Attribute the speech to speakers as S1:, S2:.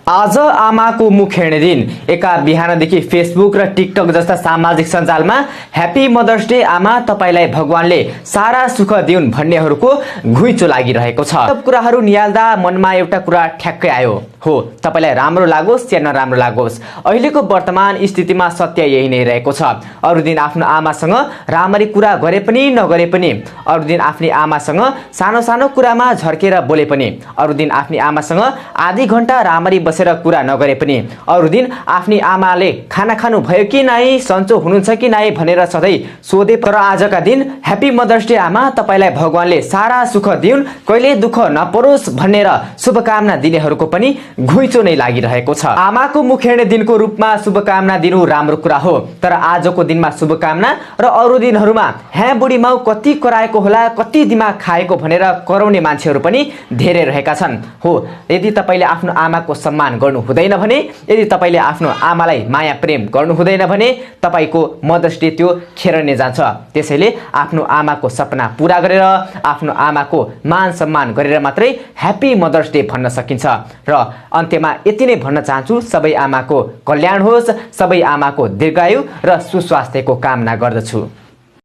S1: आज आमाको मुख हेर्ने दिन। एका बिहानदेखि फेसबुक र टिकटक जस्ता सामाजिक सञ्जालमा ह्यापी मदर्स डे आमा, तपाईलाई भगवानले सारा सुख दिउन् भन्नेहरूको घुइँचो लागिरहेको छ। सब कुराहरू निहाल्दा मनमा एउटा कुरा ठ्याक्कै आयो, हो तपाईलाई राम्रो लागोस् या नराम्रो लागोस्, अहिलेको वर्तमान स्थितिमा सत्य यही नै रहेको छ। अरू दिन आफ्नो आमासँग राम्ररी कुरा गरे पनि नगरे पनि, अरू दिन आफ्नी आमासँग सानो सानो कुरामा झर्केर बोले पनि, अरू दिन आफ्नी आमासँग आधी घण्टा राम्ररी बसेर कुरा नगरे पनि, अरू दिन आफ्नी आमाले खाना खानु भयो कि नै, सन्चो हुनुहुन्छ कि नै भनेर सधैँ सोधे। तर आजका दिन ह्यापी मदर्स डे आमा, तपाईलाई भगवानले सारा सुख दिउन्, कहिले दुःख नपरोस् भनेर शुभकामना दिनेहरूको पनि घुइँचो नै लागिरहेको छ। आमाको मुख हेर्ने दिनको रूपमा शुभकामना दिनु राम्रो कुरा हो, तर आजको दिनमा शुभकामना र अरू दिनहरूमा ह्या बुढी माउ कति कराएको होला, कति दिमाग खाएको भनेर कराउने मान्छेहरू पनि धेरै रहेका छन्। हो, यदि तपाईले आफ्नो आमाको सम्मान गर्नु हुँदैन भने, यदि तपाईले आफ्नो आमालाई माया प्रेम गर्नु हुँदैन भने, तपाईको मदर्स डे त्यो खेर नै जान्छ। त्यसैले आफ्नो आमाको सपना पूरा गरेर, आफ्नो आमाको मान सम्मान गरेर मात्रै ह्यापी मदर्स डे भन्न सकिन्छ। र अन्त्यमा यति नै भन्न चाहन्छु, सबै आमाको कल्याण होस्, सबै आमाको दीर्घायु र सुस्वास्थ्यको कामना गर्दछु।